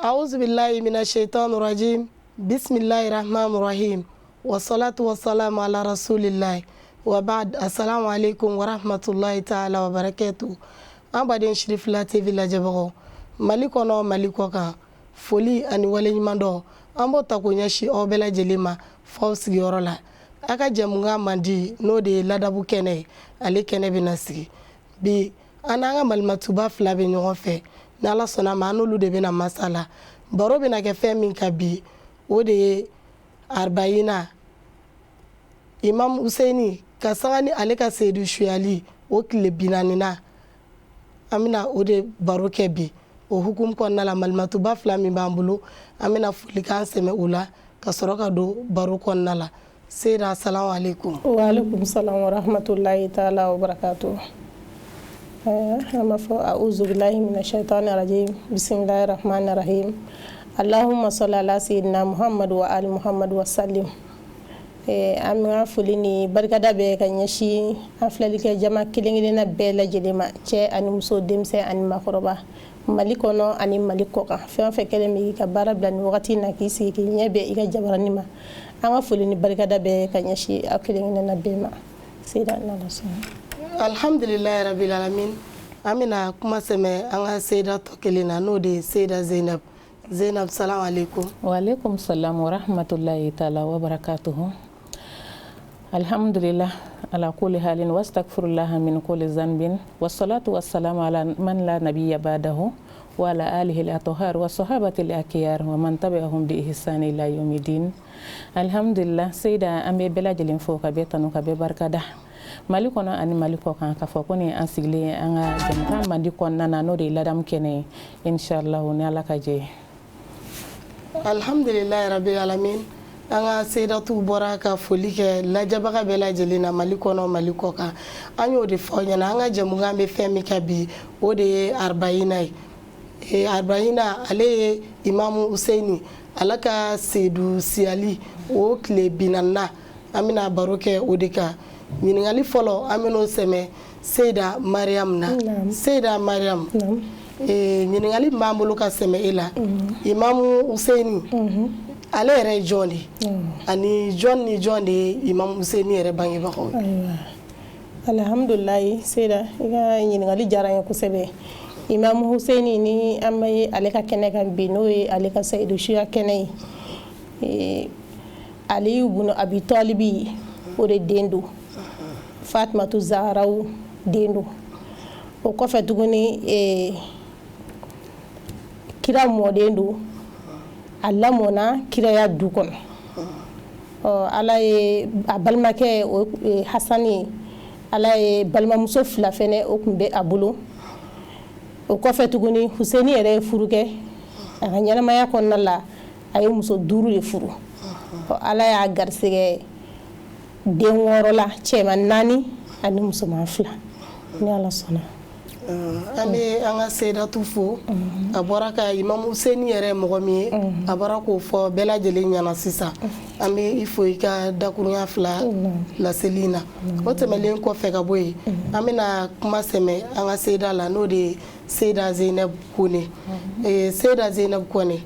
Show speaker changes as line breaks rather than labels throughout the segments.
A'udhu billahi minash shaitani rajim. Bismillahir rahmanir rahim. Wa salatu wa salamu ala rasulillahi. Wa ba'd. Assalamu alaikum wa rahmatullahi ta'ala wa barakatuh. An baden Sirifila TV lajɛbagaw, Mali kɔnɔ, Mali kɔ kan, foli ani waleɲumandɔn an b'o ta k'o ɲɛsin aw bɛɛ lajɛlen ma f'aw sigiyɔrɔ la. A ka jɛmukan mandi, n'o de ye ladabu kɛnɛ ye, ale kɛnɛ bɛna sigi bi. An n'an ka malimatuba fila bɛ ɲɔgɔn fɛ. Ni Ala sɔnna ma, an n'olu de bɛna masala. Baro bɛna kɛ fɛn min kan bi, o de ye arbayina Imam Huseyini ka sanga ni ale ka seyidu suyali o tile 40nan, an bɛna o de baro kɛ bi. O hukumu kɔnɔna la, malimatuba fila min b'an bolo, an bɛna folikan sɛmɛ u la ka sɔrɔ ka don baro kɔnɔna la. Seyida, assalamu alaikum.
Wa alaikum salam wa rahmatullahi ta'ala wa barakatuh. An b'a fɔ a'udhu billahi minash shaitani rajim, bismillahir rahmanir rahim, allahumma salli ala sayyidina Muhammad wa ali Muhammad wa sallim. An bɛ ka foli ni barikada bɛ ka ɲɛsin an filɛlikɛ jama kelen kelenna bɛɛ lajɛlen ma, cɛ ani muso, denmisɛn ani maakɔrɔba, Mali kɔnɔ ani Mali kɔkan, fɛn o fɛn kɛlen bɛ k'i ka baara bila nin wagati in na k'i sigi k'i ɲɛ bɛn i ka jabarani ma. An ka foli ni barikada bɛ ka ɲɛsin aw kelen kelenna bɛɛ ma. Seyida, n'Ala sɔnna.
Alhamdulilayi rabil alamin. An bɛna kuma sɛmɛ an ka seyida tɔ kelen na, n'o de ye Seyida Zeynab. Zeynab, salam alaikum.
Wa alaikum salam wa rahmatullahi ta'ala wa barakatuhu. Alhamdulillah ala kulli halin wa astaghfirullah min kulli zanbin wa salatu wa salamu ala man la nabiyya ba'dahu wa ala alihi al-athhar wa sahabati al-akhyar wa man tabi'ahum bi ihsani ila yawmiddin. Alhamdulillah, Seyida, an bɛ bɛɛ lajɛlen fo ka bɛɛ tanu ka bɛɛ barikada, Mali kɔnɔ ani Mali kɔ kan, k'a fɔ ko ni an sigilen an ka jɛmukan mandi kɔnɔna na, n'o de ye ladamu kɛnɛ ye, inshallah, ni Ala ka jɛ ye.
Alhamdulilayi rabil alamin. An ka seyidatuw bɔra ka foli kɛ lajɛbaga bɛɛ lajɛlen na, Mali kɔnɔ, Mali kɔ kan. An y'o de fɔ aw ɲɛna, an ka jɛmukan bɛ fɛn min kan bi, o de ye arbayina ye. Arbayina, ale ye Imamu Huseyini ala ka seyidu siyali o tile 40na, an bɛna baro kɛ o de kan. Ɲininkali fɔlɔ, an bɛn'o sɛmɛ Seyida Mariam na. Seyida Mariam, ɲininkali min b'an bolo ka sɛmɛ e la, Imamu Huseyini ale yɛrɛ ye jɔn de ye, ani jɔn ni jɔn de ye Imamu Huseyini yɛrɛ bangebagaw ye?
Ayiwa, alhamdulilayi. Seyida, i ka ɲininkali diyara n ye kosɛbɛ. Imamu Huseyini, ni an bɛ ale ka kɛnɛ kan bi, n'o ye ale ka seyidu suya kɛnɛ ye, Aliyu bunu Abi Talibi, o de den don, Fatumatu Zaharaw den don. O kɔfɛ tuguni, kira mɔden don, a lamɔna kiraya du kɔnɔ. Ɔ, Ala ye a balimakɛ, o Hasani ye, Ala ye balimamuso fila fɛnɛ o tun bɛ a bolo. O kɔfɛ tuguni, Huseni yɛrɛ ye furu kɛ a ka ɲɛnamaya kɔnɔna la, a ye muso duuru de furu. Ala y'a garisɛgɛ den wɔɔrɔ la, cɛman naani ani musoman fila, ni Ala sɔnna.
An bɛ an ka Seyidatu fo. A bɔra ka Imamu Huseni yɛrɛ mɔgɔ min ye, a bɔra k'o fɔ bɛɛ lajɛlen ɲɛna sisan. An bɛ i fo i ka dakurunya fila laseli na. O tɛmɛlen kɔfɛ ka bɔ yen, an bɛna kuma sɛmɛ an ka Seyida la, n'o de ye Seyida Zeynab Kone. Seyida Zeynab Kone,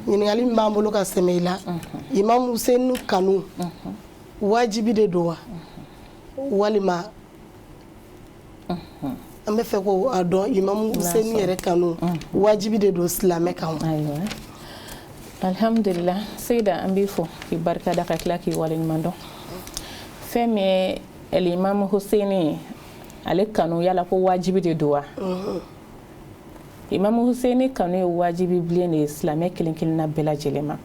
ɲininkali min b'an bolo ka sɛmɛ i la, Imamu Huseni kanu wajibi de don wa, walima an bɛ fɛ ko a dɔn, Imamu Huseni yɛrɛ kanu wajibi de don silamɛ kan wa?
Ayiwa, alhamdulillah. Seyida, an b'i fo k'i barika da ka tila k'i waleɲuman dɔn. Fɛn min ye Alimamu Huseni ye, ale kanu, yala ko wajibi de don wa? Imamu Huseni kanu ye wajibi bilen de ye silamɛ kelen kelenna bɛɛ lajɛlen ma,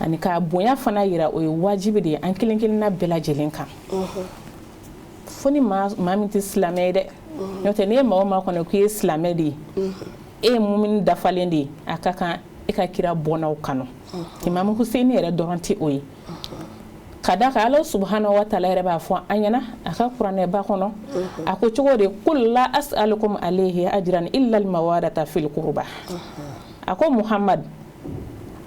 ani k'a bonya fana yira, o ye wajibi de ye an kelen kelenna bɛɛ lajɛlen kan, fo ni maa min tɛ silamɛ ye dɛ. N'o tɛ, n'i ye maa o maa kɔnɔ k'i ye silamɛ de ye, e ye mumini dafalen de ye, a ka kan e ka kira bɔnnaw kanu. Imamu Huseni yɛrɛ dɔrɔn tɛ o ye, ka da kan Ala subhanahu wa taala yɛrɛ b'a fɔ an ɲɛna a ka kuranɛba kɔnɔ. A ko cogo de? Qul la as'alukum alayhi ajran illa almawadata fil qurba. A ko Muhammad,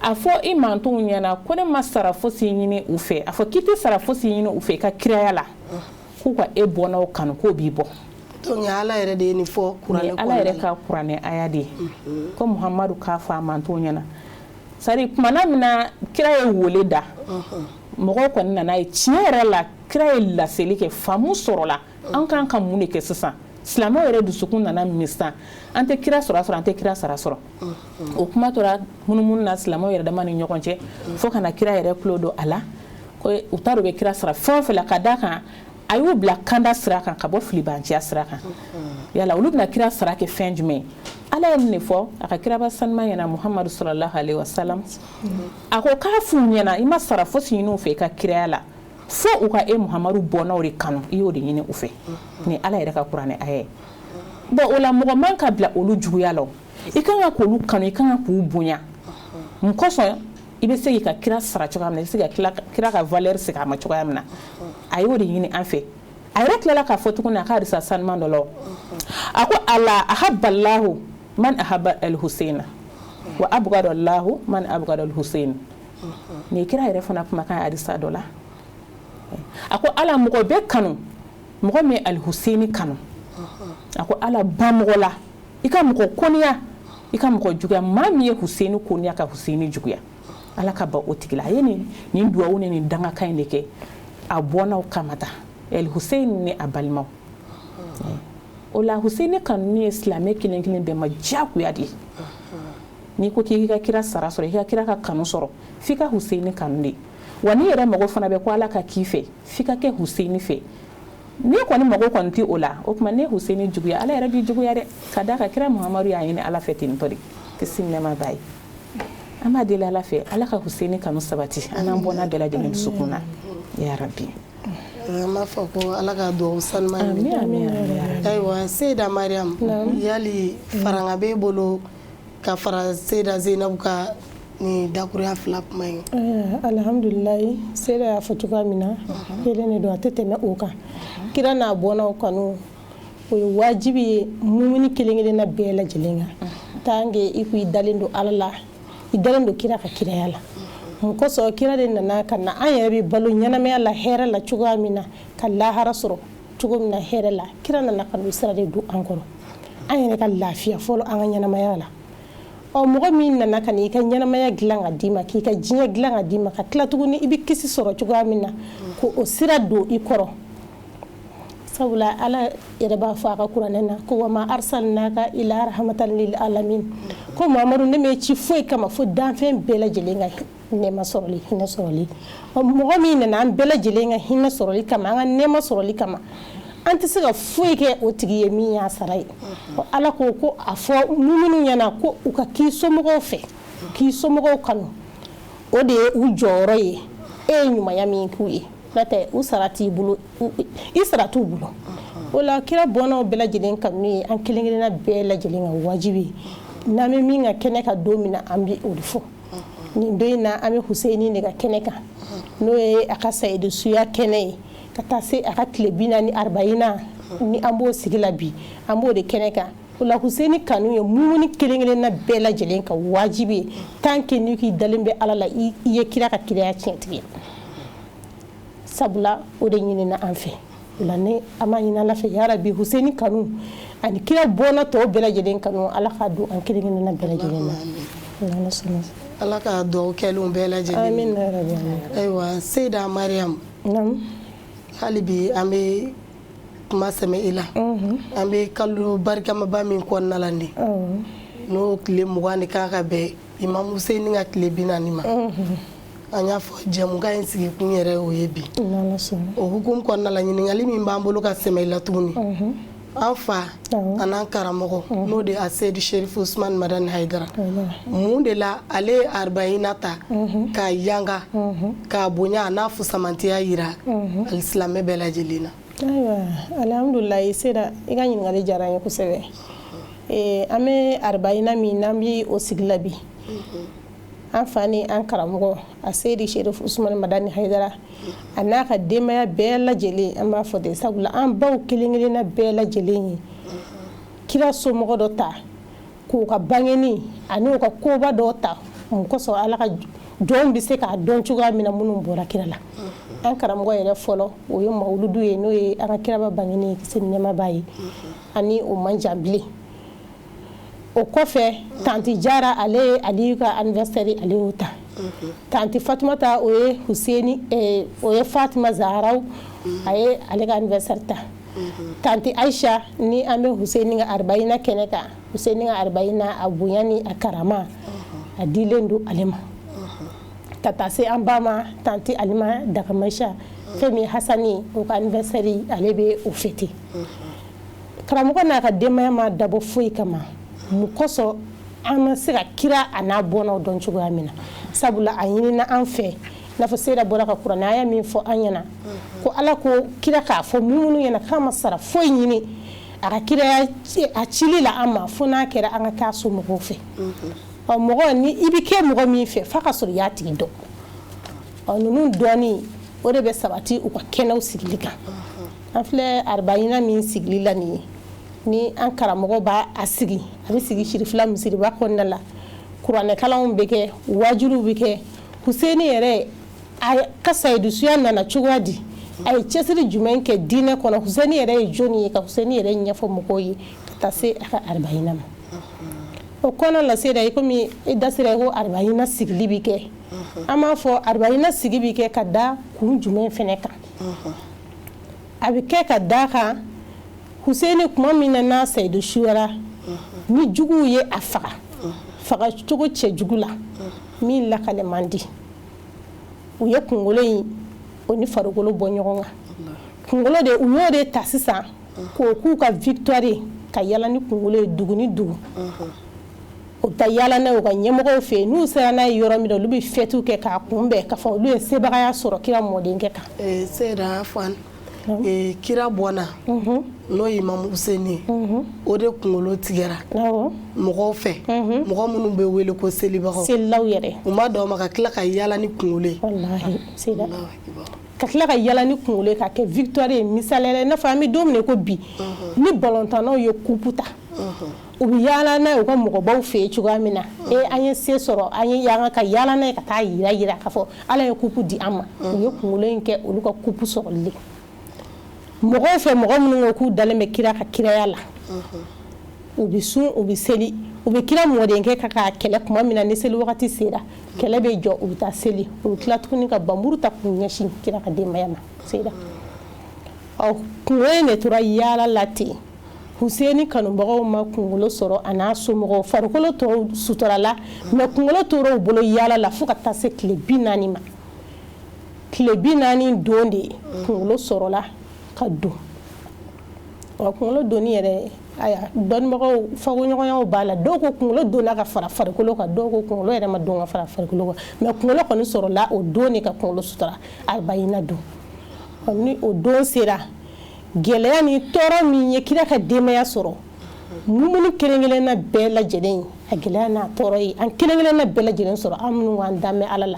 a fɔ i mantonw ɲɛna ko ne ma sara fosi ɲini u fɛ. A fɔ k'i tɛ sara fosi ɲini u fɛ i ka kiraya la, k'u ka e bɔnnaw kanu, k'o b'i bɔ.
Donc Ala yɛrɛ de ye nin fɔ kuranɛ.
Ala yɛrɛ ka kuranɛ aya de ye ko Muhamadu k'a fɔ a mantɔn ɲɛna. C'est à dire, kumana min na kira ye wele da, mɔgɔw kɔni nana ye tiɲɛ yɛrɛ la, kira ye laseli kɛ, faamu sɔrɔla. An kan ka mun de kɛ sisan? Silamɛw yɛrɛ dusukun nana min sisan, an tɛ kira sɔrɔ, an tɛ kira sara sɔrɔ. O kuma tora munumunu na silamɛw yɛrɛ dama ni ɲɔgɔn cɛ, fo ka na kira yɛrɛ tulo don a la ko u t'a dɔn u bɛ kira sara fɛn o fɛn la, ka d'a kan a y'u bila kanda sira kan ka bɔ filibanciya sira kan. Yala olu bɛna kira sara kɛ fɛn jumɛn ye? Ala ye nin de fɔ a ka kiraba sanuma ɲɛna, Muhamadu sallallahu alaihi wasallam. A ko k'a f'u ɲɛna, i ma sara fosi ɲini u fɛ i ka kiraya la, fo u ka e Muhamadu bɔnnaw de kanu. I y'o de ɲini u fɛ. Ni Ala yɛrɛ ka kuranɛ aya ye. Bon, o la mɔgɔ man ka bila olu juguya la. I kan ka k'olu kanu, i kan ka k'u bonya. Mun kosɔn? I bɛ se k'i ka kira sara cogoya min na, i bɛ se ka kira ka valeur segin a ma cogoya min na, a y'o de ɲini an fɛ. A yɛrɛ tilala k'a fɔ tuguni a ka hadisa sanuman dɔ la, a ko ala ahabba man ahabba al husaina wa abghada Allahu man abghada al husain. Nin ye kira yɛrɛ fana kumakan ye hadisa dɔ la. A ko Ala mɔgɔ bɛ kanu mɔgɔ min ye al husaini kanu. A ko Ala ban mɔgɔ la, i ka mɔgɔ kɔniya, i ka mɔgɔ juguya, maa min ye Husaini kɔniya ka Husaini juguya, Ala ka ban o tigi la. A ye nin duwawu ni nin dangakan in de kɛ a bɔnnaw kama tan, El Husaini ni a balimaw. O la Husaini kanuni ye silamɛ kelen kelen bɛɛ ma diyagoya de ye. N'i ko k'i ka kira sara sɔrɔ, i ka kira ka kanu sɔrɔ, f'i ka Husaini kanu de. Wa n'i yɛrɛ mago fana bɛ ko Ala ka k'i fɛ, f'i ka kɛ Husaini fɛ. N'i kɔni mago kɔni tɛ o la, o tuma ne Husaini juguya, Ala yɛrɛ b'i juguya dɛ, ka d'a kan kira Muhamadu y'a ɲini Ala fɛ ten tɔ de, kisi ni nɛɛma b'a ye. An b'a deli Ala fɛ, Ala ka Husaini kanu sabati an n'an bɔnna bɛɛ lajɛlen dusukun na, ya rabi.
An b'a fɔ ko Ala ka dugawu sanuman minɛ. Ayiwa, Seyida Mariam, yali faranga b'e bolo ka fara Seyida Zeinabu ka ni dakuruya fila kuma in?
Alhamdulilayi, Seyida y'a fɔ cogoya min na, kelen de don, a tɛ tɛmɛ o kan. Kira n'a bɔnnaw kanu, o ye wajibi ye mumuni kelen kelenna bɛɛ lajɛlen kan, tant que i ko i dalen don Ala la, i dalen don kira ka kiraya la. Mun kosɔn? Kira de nana ka na an yɛrɛ bɛ balo ɲɛnamaya la hɛrɛ la cogoya min na, ka lahara sɔrɔ cogo min na hɛrɛ la. Kira nana ka n'o sira de don an kɔrɔ, an yɛrɛ ka lafiya fɔlɔ an ka ɲɛnamaya la. Ɔ, mɔgɔ min nana ka n'i ka ɲɛnamaya dilan ka d'i ma, k'i ka diɲɛ dilan ka d'i ma, ka tila tuguni i bɛ kisi sɔrɔ cogoya min na, ko o sira don i kɔrɔ. Sabula Ala yɛrɛ b'a fɔ a ka kuranɛ na ko wama arsalnaka ila rahmatan lil alamin, ko Muhamadu, ne m'e ci foyi kama fo danfɛn bɛɛ lajɛlen ka nɛɛma sɔrɔli, hinɛ sɔrɔli. Mɔgɔ min nana an bɛɛ lajɛlen ka hinɛ sɔrɔli kama, an ka nɛɛma sɔrɔli kama, an tɛ se ka foyi kɛ o tigi ye min y'a sara ye. Ala ko ko a fɔ minnu ɲɛna ko u ka k'i somɔgɔw fɛ, k'i somɔgɔw kanu, o de ye u jɔyɔrɔ ye e ye ɲumanya min k'u ye, n'o tɛ u sara t'i bolo, i sara t'u bolo. O la kira bɔnnaw bɛɛ lajɛlen kanu ye an kelen kelenna bɛɛ lajɛlen ka wajibi ye. N'an bɛ min ka kɛnɛ kan don min na, an bɛ o de fɔ. Nin don in na, an bɛ Huseyini de ka kɛnɛ kan, n'o ye a ka sayidu suya kɛnɛ ye, ka taa se a ka tile 40 arbayina ni an b'o sigi la bi, an b'o de kɛnɛ kan. O la Huseyini kanu ye mumuni kelen kelenna bɛɛ lajɛlen ka wajibi ye, tant que n'i k'i dalen bɛ Ala la, i ye kira ka kiraya tiɲɛtigi ye. Sabula o de ɲinina an fɛ. O la ne an b'a ɲini Ala fɛ, yarabi, Huseyini kanu ani kira bɔnna tɔw bɛɛ lajɛlen kanu, Ala k'a don an kelen kelenna bɛɛ lajɛlen na.
Ala ka dugawu kɛlenw bɛɛ lajɛlen.
Amin yarabi.
Ayiwa, Seyida Mariam, hali bi an bɛ kuma sɛmɛ i la. An bɛ kalo barikamaba min kɔnɔna la nin, n'o tile 20 de kan ka bɛn Imam Huseyini ka tile 40 ma, an y'a fɔ jɛmukan in sigikun yɛrɛ o ye bi. O hukumu kɔnɔna la, ɲininkali min b'an bolo ka sɛmɛ i la tuguni, an fa an'an karamɔgɔ, n'o de ye Aseyidu Sherifu Usumani Madani Hayidara, mun de la ale ye arbayina ta k'a yanga, k'a bonya, a n'a fusamantiya yira alisilamɛ bɛɛ lajɛlen na?
Ayiwa, alhamdulilayi, Seyida, i ka ɲininkali diyara n ye kosɛbɛ. An bɛ arbayina min n'an bɛ o sigi la bi, an fa ni an karamɔgɔ Aseyidi Sherifu Usumani Madani Hayidara a n'a ka denbaya bɛɛ lajɛlen, an b'a fɔ ten, sabula an baw kelen kelenna bɛɛ lajɛlen ye kira somɔgɔ dɔ ta k'u ka bangeni ani u ka koba dɔ ta. Mun kosɔn? Ala ka jɔnw bɛ se k'a dɔn cogoya min na minnu bɔra kira la. An karamɔgɔ yɛrɛ fɔlɔ, o ye mawuludu ye, n'o ye an ka kiraba bangeni, kisi ni nɛɛma b'a ye, ani o man jan bilen. O kɔfɛ, tanti Jara, ale ye Aliyu ka anniversaire, ale y'o ta. Tanti Fatumata, o ye Huseni, o ye Fatima Zaharaw, a ye ale ka anniversaire ta. Tanti Aisha, ni an bɛ Huseni ka arbayina kɛnɛ kan, Huseni ka arbayina, a bonya ni a karama, a dilen don ale ma. Ka taa se an ba ma, tanti Alima Dakamasha, fɛn min ye Hasani, o ka anniversaire, ale bɛ o fêter. Karamɔgɔ n'a ka denbaya ma dabɔ foyi kama mun kosɔn? An ma se ka kira a n'a bɔnnaw dɔn cogoya min na, sabula a ɲinina an fɛ, i n'a fɔ Seyida bɔra ka kuranɛ aya min fɔ an ɲɛna, ko Ala ko kira k'a fɔ minnu ɲɛna k'a ma sara foyi ɲini a ka kiraya a cili la an ma, fo n'a kɛra an ka k'a somɔgɔw fɛ. Ɔ, mɔgɔ ni i bɛ kɛ mɔgɔ min fɛ, f'a ka sɔrɔ i y'a tigi dɔn. Ɔ, ninnu dɔɔni, o de bɛ sabati u ka kɛnɛw sigili kan. An filɛ arbayina min sigili la nin ye, ni an karamɔgɔ b'a a sigi, a bɛ sigi Sirifila misiriba kɔnɔna la, kuranɛkalanw bɛ kɛ, wajuliw bɛ kɛ. Huseni yɛrɛ a ka sayidusuya nana cogoya di? A ye cɛsiri jumɛn kɛ diinɛ kɔnɔ? Huseni yɛrɛ ye jɔnni ye? Ka Huseni yɛrɛ ɲɛfɔ mɔgɔw ye, ka taa se a ka arbayina ma. O kɔnɔ la, Seyida, i komi i da sera ko arbayina sigili bɛ kɛ, an b'a fɔ arbayina sigi bɛ kɛ ka da kun jumɛn fɛnɛ kan? A bɛ kɛ ka da kan Huseni, tuma min na n'a sayidu suyara, ni juguw ye a faga faga cogo cɛjugu la min lakale man di, u ye kunkolo in, o ni farikolo bɔ ɲɔgɔn kan. Kunkolo de, u y'o de ta sisan k'o k'u ka victoire, ka yala ni kunkolo ye dugu ni dugu. U bɛ taa yala n'a ye u ka ɲɛmɔgɔw fɛ yen. N'u sera n'a ye yɔrɔ min na, olu bɛ fêtes kɛ k'a kunbɛn, k'a fɔ olu ye sebagaya sɔrɔ kira mɔdenkɛ kan.
Seyida Afan, kira bɔnna, n'o ye Imamu Huseni ye, o de kunkolo tigɛra mɔgɔw fɛ, mɔgɔ minnu bɛ wele ko selibagaw.
Selilaw yɛrɛ.
U ma dɔn ma ka tila ka yala ni kunkolo ye.
Walahi Seyida, ka tila ka yala ni kunkolo ye, ka kɛ victoire ye. Misali la, i n'a fɔ an bɛ don min na ko bi, ni balontannaw ye coupe ta, u bɛ yaala n'a ye u ka mɔgɔbaw fɛ yen cogoya min na, e an ye se sɔrɔ, an ye yan, ka yaala n'a ye ka taa yira yira k'a fɔ Ala ye coupe di an ma. U ye kunkolo in kɛ olu ka coupe sɔrɔli mɔgɔw fɛ, mɔgɔ minnu ko k'u dalen bɛ kira ka kiraya la, u bɛ sun, u bɛ seli, u bɛ kira mɔdenkɛ ka k'a kɛlɛ. Tuma min na ni seli wagati sera, kɛlɛ bɛ jɔ, u bɛ taa seli, u bɛ tila tuguni ka bamuru ta k'u ɲɛsin kira ka denbaya ma. Seyida, ɔ, kunkolo in de tora yaala la ten. Huseni kanubagaw ma kunkolo sɔrɔ, a n'a somɔgɔw. Farikolo tɔw suturala, mais kunkolo tora u bolo yaala la fo ka taa se tile 40 ma. Tile 40 don de kunkolo sɔrɔla ka don. Wa kunkolo donni yɛrɛ, aya, dɔnnibagaw fagoɲɔgɔnyaw b'a la. Dɔw ko kunkolo donna ka fara farikolo kan, dɔw ko kunkolo yɛrɛ ma don ka fara farikolo kan, mais kunkolo kɔni sɔrɔla o don de ka kunkolo sutura arbayina don. Ni o don sera, gɛlɛya ni tɔɔrɔ min ye kira ka denbaya sɔrɔ, mumuni kelen kelenna bɛɛ lajɛlen, a gɛlɛya n'a tɔɔrɔ ye an kelen kelenna bɛɛ lajɛlen sɔrɔ, an minnu k'an danbɛ Ala la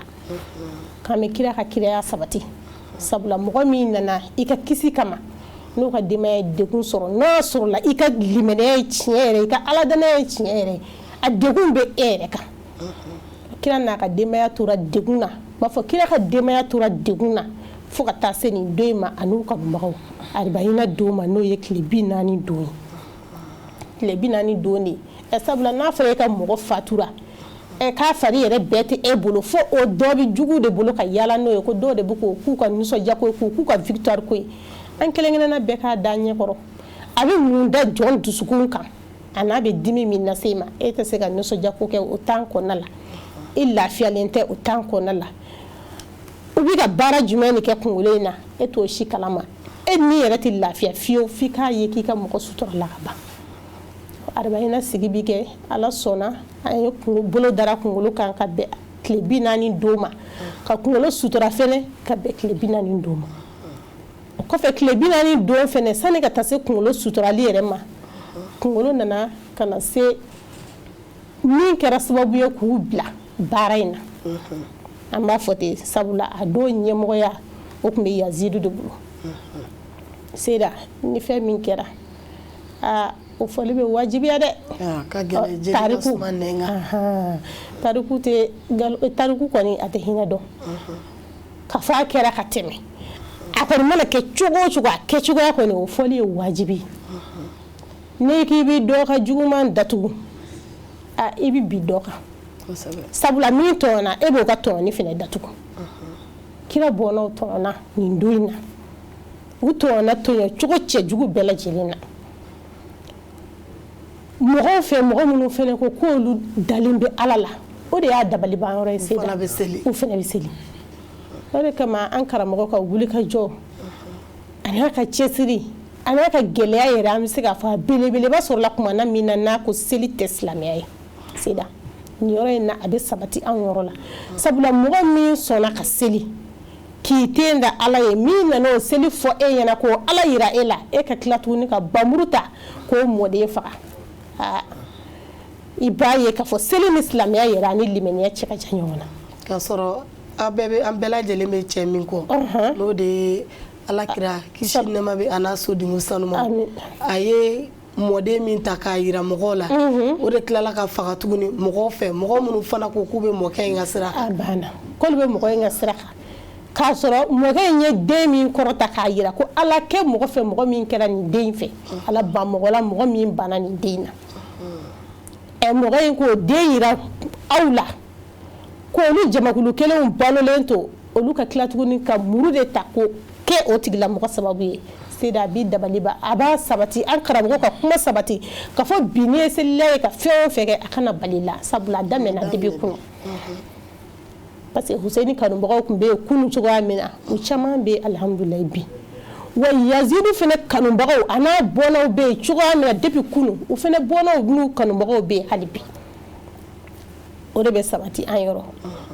k'an bɛ kira ka kiraya sabati, sabula mɔgɔ min nana i ka kisi kama, n'o ka denbaya ye degun sɔrɔ, n'o y'a sɔrɔ la i ka limaniya ye tiɲɛ yɛrɛ, i ka aladanaya ye tiɲɛ yɛrɛ, a degun bɛ e yɛrɛ kan. Kira n'a ka denbaya tora degun na, b'a fɔ kira ka denbaya tora degun na fo ka taa se nin don in ma, a n'u kanubagaw, arbayina don ma, n'o ye tile 40 don ye. Tile 40 don de, ɛ, sabula n'a fɔra e ka mɔgɔ fatura, ɛ, k'a fari yɛrɛ bɛɛ tɛ e bolo, fo o dɔ bɛ jugu de bolo ka yaala n'o ye, ko dɔw de bɛ k'o k'u ka nisɔndiya ko ye, k'o k'u ka victoire ko ye, an kelen kelenna bɛɛ k'a da ɲɛkɔrɔ, a bɛ mun da jɔn dusukun kan, a n'a bɛ dimi min lase i ma? E tɛ se ka nisɔndiya ko kɛ o temps kɔnɔna la, i lafiyalen tɛ o temps kɔnɔna la. U bɛ ka baara jumɛn de kɛ kunkolo in na? E t'o si kalama. E ni yɛrɛ tɛ lafiya fiyewu f'i k'a ye k'i ka mɔgɔ sutura la ka ban. Arbayina sigi bi kɛ, Ala sɔnna, an ye bolo dara kunkolo kan ka bɛn tile 40 don ma, ka kunkolo sutura fɛnɛ ka bɛn tile 40 don ma. O kɔfɛ, tile 40 don fɛnɛ, sani ka taa se kunkolo suturali yɛrɛ ma, kunkolo nana ka na se min kɛra sababu ye k'u bila baara in na, an b'a fɔ ten, sabula a don ɲɛmɔgɔya, o tun bɛ Yazidu de bolo. Seyida, ni fɛn min kɛra, aa, o fɔli bɛ wajibiya dɛ. Tariku, tariku tɛ, tariku kɔni a tɛ hinɛ dɔn. Ka fɔ a kɛra ka tɛmɛ, a kɔni mana kɛ cogo o cogo, a kɛcogoya kɔni, o fɔli ye wajibi. N'i k'i bɛ dɔ ka juguman datugu, a i bɛ bin dɔ kan, sabula min tɔɲɔna, e b'o ka tɔɲɔni fana datugu. Kira bɔnnaw tɔɲɔna nin don in na, u tɔɲɔna tɔɲɔ cogo cɛjugu bɛɛ lajɛlen na mɔgɔw fɛ, mɔgɔ minnu fana ko k'olu dalen bɛ Ala la. O de y'a dabaliban yɔrɔ ye.
Fana bɛ seli.
U fana bɛ seli. O de kama an karamɔgɔ ka wuli ka jɔ, a n'a ka cɛsiri, a n'a ka gɛlɛya yɛrɛ, an bɛ se k'a fɔ a belebeleba sɔrɔla tuma na min na n'a ko seli tɛ silamɛya ye. Seda, nin yɔrɔ in na, a bɛ sabati anw yɔrɔ la, sabula mɔgɔ min sɔnna ka seli k'i ten da Ala ye, min nana o seli fɔ e ɲɛna k'o Ala yira e la, e ka tila tuguni ka bamuru ta k'o mɔden faga, i b'a ye k'a fɔ seli ni silamɛya yɛrɛ ani limaniya cɛ ka jan ɲɔgɔn na.
K'a sɔrɔ aw bɛɛ bɛ, an bɛɛ lajɛlen bɛ cɛ min kɔ, n'o de ye Alakira, kisi nɛɛma bɛ a n'a sodenw sanuma, a ye mɔden min ta k'a yira mɔgɔw la, o de tilala ka faga tuguni mɔgɔw fɛ, mɔgɔ minnu fana ko k'u bɛ mɔkɛ in ka sira
kan. A banna, k'olu bɛ mɔgɔ in ka sira kan, k'a sɔrɔ mɔkɛ in ye den min kɔrɔta k'a yira ko Ala kɛ mɔgɔ fɛ, mɔgɔ min kɛra nin den in fɛ, Ala ban mɔgɔ la mɔgɔ min banna nin den in na. Ɛ, mɔgɔ in k'o den yira aw la, k'olu jamakulu kelenw balolen to, olu ka tila tuguni ka muru de ta k'o kɛ o tigilamɔgɔ sababu ye. Seda, a b'i dabaliba, a b'a sabati, an karamɔgɔ ka kuma sabati ka fɔ bi, n'i ye selila ye ka fɛn o fɛn kɛ, a kana bali la, sabula a daminɛna depuis kunun, parce que Huseyini kanubagaw tun bɛ yen kunun cogoya min na, u caman bɛ yen, alihamudulilayi, bi. Wa Yazidu fana kanubagaw a n'a bɔnnaw bɛ yen cogoya min na depuis kunun, u fana bɔnnaw n'u kanubagaw bɛ yen hali bi. O de bɛ sabati an yɔrɔ.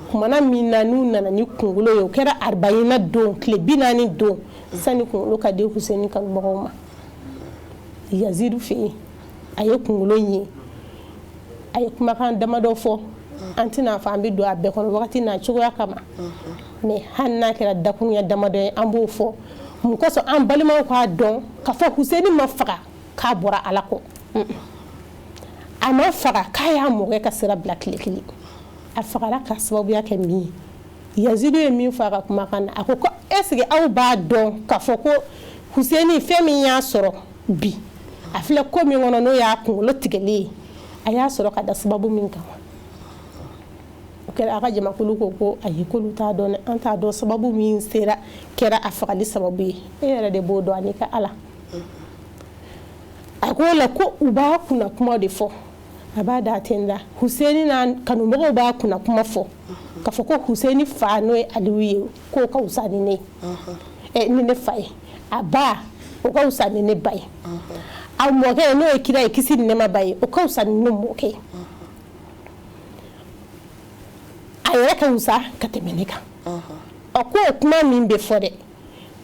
Kumana min na n'u nana ni kunkolo ye, o kɛra aribayina don, tile 40 don, sani kunkolo ka di Huseyini kanubagaw ma Yazidu fɛ yen, a ye kunkolo in ye, a ye kumakan damadɔ fɔ. An tɛna fɔ an bɛ don a bɛɛ kɔnɔ wagati n'a cogoya kama, mais hali n'a kɛra dakurunya damadɔ ye, an b'o fɔ. Mun kosɔn? An balimaw k'a dɔn k'a fɔ Huseyini ma faga k'a bɔra Ala kɔ, a ma faga k'a y'a mɔkɛ ka sira bila tile kelen. A fagara ka sababuya kɛ min ye, Yazidu ye min fɔ a ka kumakan na, a ko ko est ce que aw b'a dɔn k'a fɔ ko Huseyini, fɛn min y'a sɔrɔ bi, a filɛ ko min kɔnɔ, n'o y'a kunkolo tigɛli ye, a y'a sɔrɔ ka da sababu min kama? O kɛra a ka jamakulu ko ko ayi, k'olu t'a dɔn dɛ, an t'a dɔn sababu min sera kɛra a fagali sababu ye, e yɛrɛ de b'o dɔn ani ka Ala. A ko la ko u b'a kunna kuma de fɔ, a b'a da ten da, Huseyini n'a kanubagaw b'a kunna kuma fɔ k'a fɔ ko Huseyini fa, n'o ye Aliyu ye, k'o ka wusa ni ne ye, ni ne fa ye, a ba, o ka wusa ni ne ba ye, a mɔkɛ, n'o ye kira ye, kisi ni nɛɛma b'a ye, o ka wusa ni ne mɔkɛ ye, a yɛrɛ ka wusa ka tɛmɛ ne kan. Ɔ, ko o kuma min bɛ fɔ dɛ,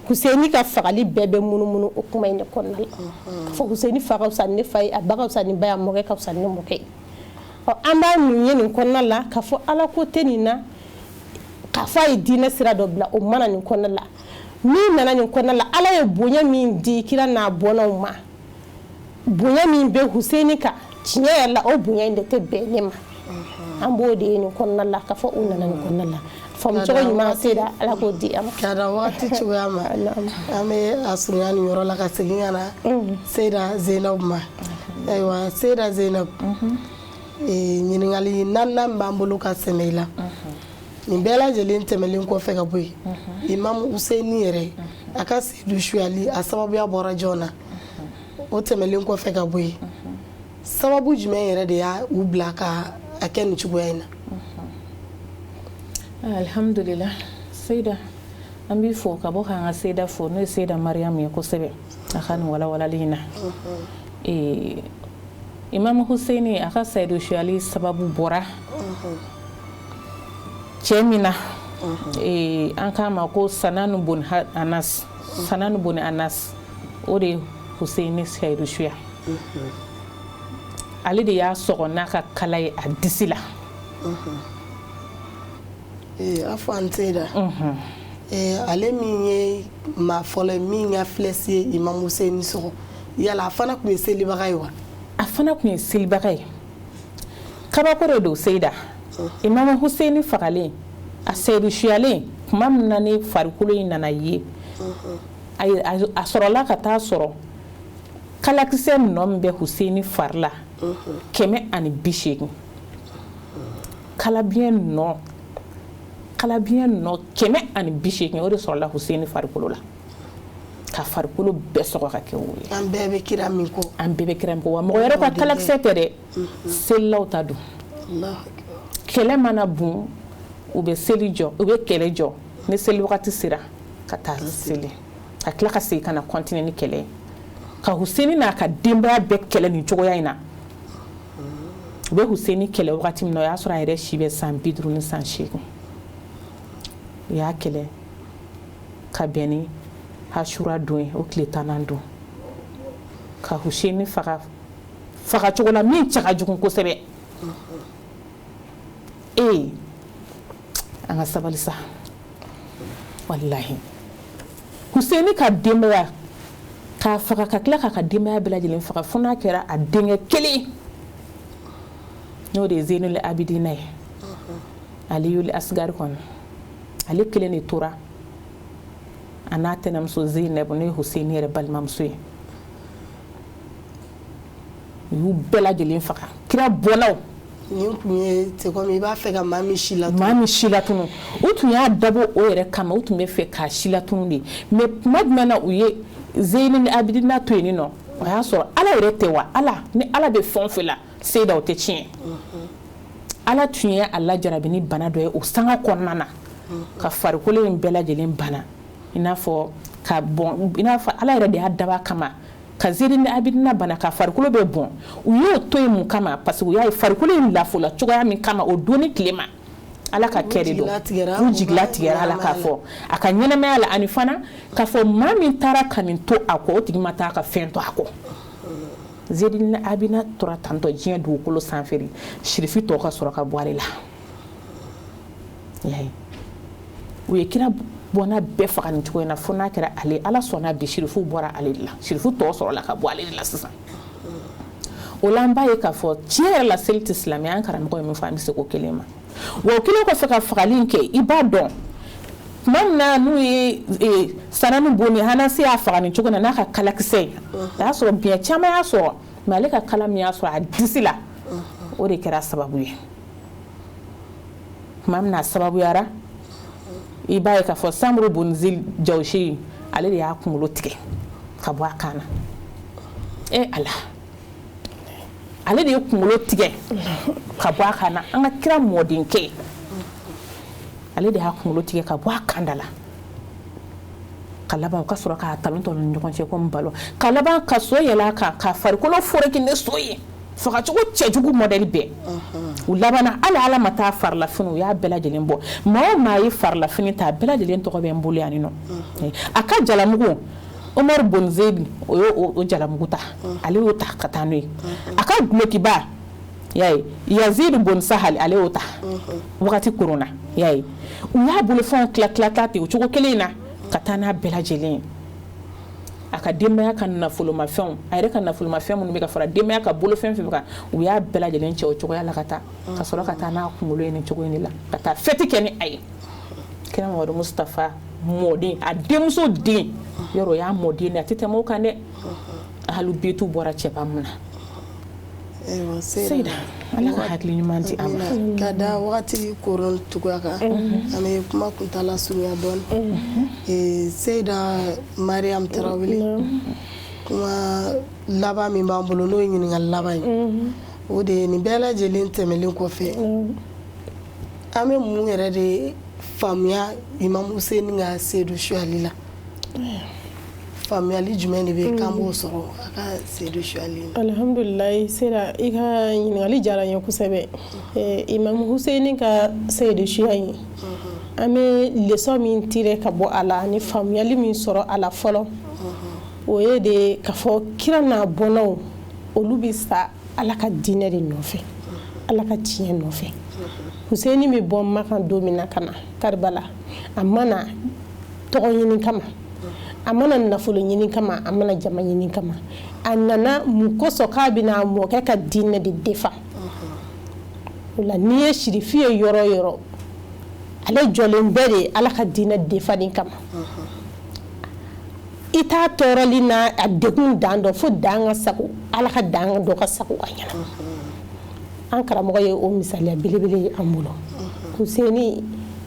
Huseyini ka fagali bɛɛ bɛ munumunu o kuma in de kɔnɔna la, k'a fɔ Huseyini fa ka wusa ni ne fa ye, a ba ka wusa ni ba ye, a mɔkɛ ka wusa ni ne mɔkɛ ye. Ɔ, an b'a mun ye nin kɔnɔna la? K'a fɔ Ala ko tɛ nin na, k'a fɔ a ye diinɛ sira dɔ bila, o mana nin kɔnɔna la. Min nana nin kɔnɔna la, Ala ye bonya min di kira n'a bɔnnaw ma, bonya min bɛ Huseyini kan, tiɲɛ yɛrɛ la, o bonya in de tɛ bɛn ne ma. An b'o de ye nin kɔnɔna la, k'a fɔ u nana nin kɔnɔna la. Faamucogo ɲuman, sera Ala k'o di an ma.
Ka dan wagati cogoya ma, an bɛ a surunya nin yɔrɔ la ka segin ka na Seyida Zeinabu ma. Ayiwa, Seyida Zeinabu, ɲininkali naaninan min b'an bolo ka sɛmɛ i la, nin bɛɛ lajɛlen tɛmɛlen kɔfɛ ka bɔ yen, Imamu Huseyini yɛrɛ a ka seyidu suyali, a sababuya bɔra jɔn na? O tɛmɛlen kɔfɛ ka bɔ yen, sababu jumɛn yɛrɛ de y'a u bila ka a kɛ nin cogoya in na?
Alhamdulillah, Seyida, an b'i fo ka bɔ k'an ka Seyida fo, n'o ye Seyida Mariyamu ye kosɛbɛ, a ka nin walawalali in na. Imam Huseyini a ka sayidu suyali sababu bɔra cɛ min na, an k'a ma ko Sananu bun Anas, Sananu bun Anas, o de ye Huseyini sayidu suya. Ale de y'a sɔgɔ n'a ka kala ye a disi la.
A fɔ an Seyida, ale min ye maa fɔlɔ ye min ka flèche ye Imam Huseyini sɔgɔ, yala a fana tun ye selibaga ye wa?
A fana tun ye selibaga ye. Kabako de don, Seyida. Imam Huseyini fagalen, a seyidu suyalen, Tuma min na ni farikolo in nana ye, a sɔrɔla ka taa sɔrɔ kalakisɛ nɔ min bɛ Huseni fari la, 180 kalabiɲɛ nɔ, kalabiɲɛ nɔ 180, o de sɔrɔla Huseni farikolo la, ka farikolo bɛɛ sɔgɔ ka kɛ o ye.
An bɛɛ bɛ kira min kɔ.
An bɛɛ bɛ kira min kɔ. Wa mɔgɔ wɛrɛ ka kalakisɛ tɛ dɛ, selilaw ta don. Kɛlɛ mana bon, u bɛ seli jɔ, u bɛ kɛlɛ jɔ ni seli wagati sera ka taa seli, ka tila ka segin ka na continuer ni kɛlɛ ye, ka Huseni n'a ka denbaya bɛɛ kɛlɛ nin cogoya in na. U bɛ Huseni kɛlɛ wagati min na, o y'a sɔrɔ a yɛrɛ si bɛ san 50 ni san 8. U y'a kɛlɛ ka bɛn ni Ashura don ye, o tile 10nan don, ka Huseni faga fagacogo la min cɛ ka jugu kosɛbɛ. Ee, an ka sabali sa, walahi. Huseni ka denbaya k'a faga, ka tila k'a ka denbaya bɛɛ lajɛlen faga, fo n'a kɛra a denkɛ kelen, n'o de ye Zenul Abidina ye, Aliyul Asgari kɔnɔ. Ale kelen de tora, a n'a tɛnɛmuso Zeynab, n'o ye Huseni yɛrɛ balimamuso ye. U y'u bɛɛ lajɛlen faga, kira bɔnnaw.
Nin tun ye, c'est comme i b'a fɛ ka maa min si latunu.
Maa min si latunu, u tun y'a dabɔ o yɛrɛ kama, u tun bɛ fɛ k'a si latunu de. Mais tuma jumɛn na u ye Zeynab Abidina to yen nɔ, o y'a sɔrɔ Ala yɛrɛ tɛ wa? Ala ni Ala bɛ fɛn o fɛn la, seyida, o tɛ tiɲɛ. Ala tun ye a lajarabi ni bana dɔ ye o sanga kɔnɔna na, ka farikolo in bɛɛ lajɛlen bana, i n'a fɔ ka bɔn, i n'a fɔ Ala yɛrɛ de y'a dab'a kama ka Zeynab Abidina bana, ka farikolo bɛ bɔn. U y'o to yen mun kama? Parce que u y'a ye farikolo in lafola cogoya min kama o don ni tile ma, Ala ka kɛ de don. U jigila tigɛra Ala k'a fɔ a ka ɲɛnamaya la, ani fana k'a fɔ maa min taara ka nin to a kɔ, o tigi ma taa ka fɛn to a kɔ. Zeynab Abidina tora tantɔ diɲɛ dugukolo sanfɛ de, sirifi tɔ ka sɔrɔ ka bɔ ale la. U ye kira bɔnna bɛɛ faga nin cogo in na, fo n'a kɛra ale. Ala sɔnna bi, sirifu bɔra ale de la, sirifu tɔ sɔrɔla ka bɔ ale de la sisan. O la an b'a ye k'a fɔ tiɲɛ yɛrɛ la, seli tɛ silamɛya. An karamɔgɔ ye min fɔ, an bɛ se o kelen ma. Wa o kelen kɔfɛ ka fagali in kɛ, i b'a dɔn tuma min na n'u ye Sanani Boni Hanasi y'a faga nin cogo in na n'a ka kalakisɛ ye, o y'a sɔrɔ biɲɛ caman y'a sɔrɔ, mais ale ka kala min y'a sɔrɔ a disi la, o de kɛra sababu ye. Tuma min na a sababuyara, i b'a ye k'a fɔ Samuru Bonzil Jawusi, ale de y'a kunkolo tigɛ ka bɔ a kan na. E Ala, ale de ye kunkolo tigɛ ka bɔ a kan na. An ka kira mɔdenkɛ, ale de y'a kunkolo tigɛ ka bɔ a kan da la, ka laban u ka sɔrɔ k'a talon talon ni ɲɔgɔn cɛ komi balo, ka laban ka so yɛlɛ a kan, ka farikolo foreke ni so ye, fagacogo cɛjugu mɔdɛli bɛɛ. U labanna, hali Ala ma taa farilafini, u y'a bɛɛ lajɛlen bɔ. Maa o maa ye farilafini ta, a bɛɛ lajɛlen tɔgɔ bɛ n bolo yan nɔ. A ka jalamugu, Umaru Bonzeli, o y'o jalamugu ta, ale y'o ta ka taa n'o ye. A ka dulokiba, y'a ye, Yazid Bon Sahal, ale y'o ta wagati koronna, y'a ye. U y'a bolofɛnw tila tila tila ten o cogo kelen in na, ka taa n'a bɛɛ lajɛlen ye. A ka denbaya ka nafolomafɛnw, a yɛrɛ ka nafolomafɛn minnu bɛ ka fara denbaya ka bolofɛn fɛn kan, u y'a bɛɛ lajɛlen cɛ o cogoya la ka taa, ka sɔrɔ ka taa n'a kunkolo ye nin cogo in de la, ka taa fɛti kɛ ni a ye. Kira Mamadu Mustafa mɔden, a denmuso den, yɔrɔ o y'a mɔden de, a tɛ tɛmɛ o kan dɛ. Ahalu betu bɔra cɛba mun na. Seyida, Ala ka hakili ɲuman di an ma.
Ka da wagati koron cogoya kan, an bɛ kuma kuntala surunya dɔɔni. Seyida Mariam Tarawele, kuma laban min b'an bolo, n'o ye ɲininkali laban ye, o de ye nin bɛɛ lajɛlen tɛmɛlen kɔfɛ, an bɛ mun yɛrɛ de faamuya Imam Hussein ka seyidu suyali la? Faamuyali jumɛn de bɛ k'an b'o sɔrɔ a ka seyidu suyali
la? Alhamdulilayi, Sera, i ka ɲininkali diyara n ye kosɛbɛ. Imam Hussein ka seyidu suya in, an bɛ leçon min tirer ka bɔ a la ani faamuyali min sɔrɔ a la fɔlɔ, o ye de k'a fɔ kira n'a bɔnnaw, olu bɛ sa Ala ka diinɛ de nɔfɛ, Ala ka tiɲɛ nɔfɛ. Hussein bɛ bɔ Makan don min na ka na Karibala, a ma na tɔgɔ ɲini kama, a ma na nafolo ɲini kama, a ma na jama ɲini kama. A nana mun kosɔn? K'a bɛna a mɔkɛ ka diinɛ de défend. O la, n'i ye sirifi ye yɔrɔ o yɔrɔ, Ale jɔlen bɛɛ de Ala ka diinɛ defani kama. I t'a tɔɔrɔli n'a a degun dan dɔn fo dan ka sago, Ala ka dan dɔ ka sago a ɲɛna. An karamɔgɔ ye o misaliya belebele ye an bolo. Huseni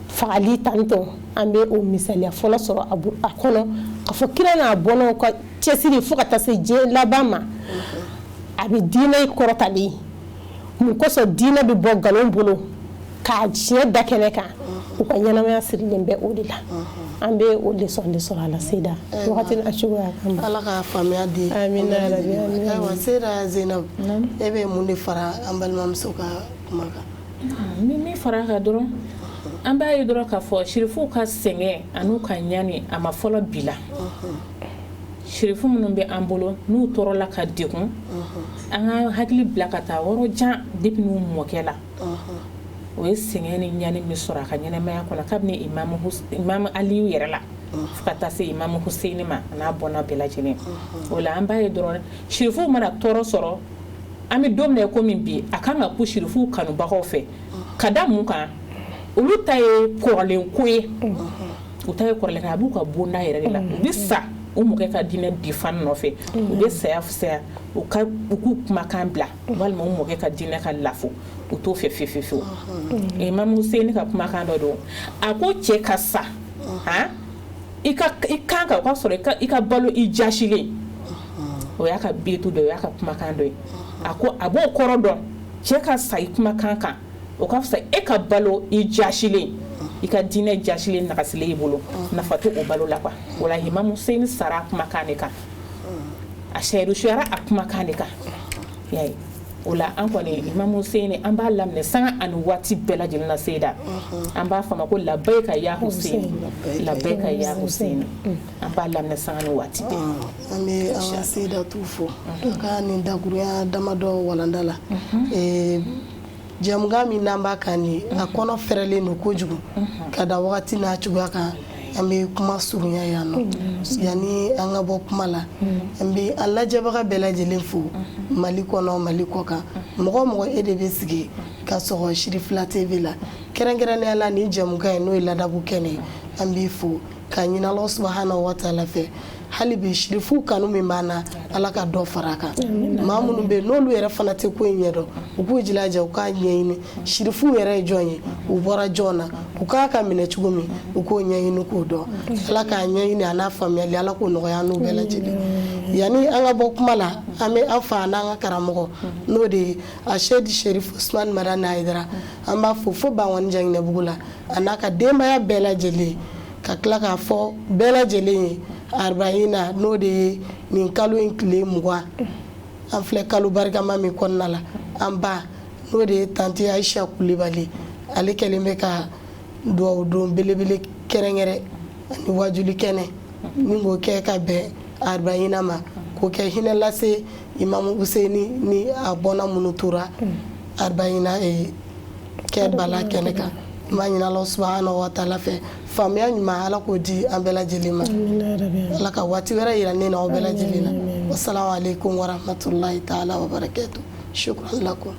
fagali tantɔn, an bɛ o misaliya fɔlɔ sɔrɔ a kɔnɔ k'a fɔ kira n'a bɔnnaw ka cɛsiri fo ka taa se diɲɛ laban ma, a bɛ diinɛ kɔrɔtali mun kosɔn, diinɛ bɛ bɔ nkalon bolo k'a tiɲɛ da kɛnɛ kan. U ka ɲɛnamaya sirilen bɛ o de la. An bɛ o leçon de sɔrɔ a la, Seyida, wagati n'a cogoya kama.
Ala ka faamuya di.
Amina yarabi, amina.
Ayiwa, Seyida Zeynab, e bɛ mun de fara an balimamuso ka kuma kan?
Ni min fara a kan dɔrɔn, an b'a ye dɔrɔn k'a fɔ sirifuw ka sɛgɛn an'u ka ɲani, a ma fɔlɔ bi la. Sirifu minnu bɛ an bolo, n'u tɔɔrɔla ka degun, an ka hakili bila ka taa yɔrɔ jan depuis n'u mɔkɛ la, o ye sɛgɛn ni ɲani min sɔrɔ a ka ɲɛnamaya kɔnɔ, kabini Imamu Aliyu yɛrɛ la fo ka taa se Imamu Huseyini ma, a n'a bɔnna bɛɛ lajɛlen. O la, an b'a ye dɔrɔn, sirifuw mana tɔɔrɔ sɔrɔ, an bɛ don min na i komi bi, a kan ka ku sirifuw kanubagaw fɛ. Ka da mun kan? Olu ta ye kɔrɔlen ko ye, u ta ye kɔrɔlen ko ye, a b'u ka bonda yɛrɛ de la. U bɛ sa u mɔkɛ ka diinɛ defan nɔfɛ, u bɛ saya fisaya u ka u k'u kumakan bila walima u mɔkɛ ka diinɛ ka lafo, u t'o fɛ fiyewu fiyewu fiyewu. Imam Hussein ka kumakan dɔ don, a ko cɛ ka sa, han, i ka i kan ka o ka sɔrɔ i ka balo i jasilen. O y'a ka betu dɔ ye, o y'a ka kumakan dɔ ye. A ko a b'o kɔrɔ dɔn, cɛ ka sa i kumakan kan, o ka fisa e ka balo i jasilen, i ka diinɛ jasilen nagasilen i bolo, nafa t'o o balo la quoi. O la, Imam Hussein sara a kumakan de kan, a sɛyidusuyara a kumakan de kan, i y'a ye. O la, an kɔni Imam Hussein, an b'a laminɛ sanga ani waati bɛɛ lajɛlen na. Seyida, an b'a fɔ a ma ko labayika ya Hussein, labayika ya Hussein. An b'a laminɛ sanga ni waati bɛɛ.
An bɛ an ka Seyidatu fo a ka nin dakurunya damadɔ walanda la. Jɛmukan min n'an b'a kan nin, a kɔnɔ fɛrɛlen don kojugu ka da wagati n'a cogoya kan. An bɛ kuma surunya yan nɔ. Yanni an ka bɔ kuma la, an bɛ an lajɛbaga bɛɛ lajɛlen fo, Mali kɔnɔ, Mali kɔ kan, mɔgɔ o mɔgɔ e de bɛ sigi ka sɔgɔ Sirifila TV la, kɛrɛnkɛrɛnnenya la nin jɛmukan in, n'o ye ladabu kɛnɛ ye, an b'i fo ka ɲini Ala subahana wa taala fɛ hali bi, sirifu kanu min b'an na, Ala ka dɔ fara a kan. Maa minnu bɛ yen n'olu yɛrɛ fana tɛ ko in ɲɛdɔn, u k'u jilaja u k'a ɲɛɲini, sirifu yɛrɛ ye jɔn ye, u bɔra jɔn na, u k'a ka minɛ cogo min, u k'o ɲɛɲini k'o dɔn. Ala k'a ɲɛɲini a n'a faamuyali, Ala k'o nɔgɔya an n'u bɛɛ lajɛlen. Yanni an ka bɔ kuma la, an bɛ an fa n'an ka karamɔgɔ, n'o de ye Asedi Sherif Usman Madani Hayidara, an b'a fo fo Bankɔni Janginɛbugu la, a n'a ka denbaya bɛɛ lajɛlen, ka tila k'a fɔ bɛɛ lajɛlen ye arbaina, n'o de ye nin kalo in tile 20, an filɛ kalo barikama min kɔnɔna la. An ba, n'o de ye tanti Ayisa Kulibali, ale kɛlen bɛ ka duwawu don belebele kɛrɛnkɛrɛn ani wajuli kɛnɛ ni k'o kɛ ka bɛn arbaina ma, k'o kɛ hinɛ lase Imamu Huseni ni a bɔnna minnu tora arbaina Kɛrbala kɛnɛ kan. N b'a ɲini Ala subahana wa taala fɛ, faamuya ɲuman, Ala k'o di an bɛɛ lajɛlen ma. Ala ka waati wɛrɛ yira ne n'aw bɛɛ lajɛlen na. Wasalamu aleykum warahmatulahi taala wabarakatu. Shukran lakum.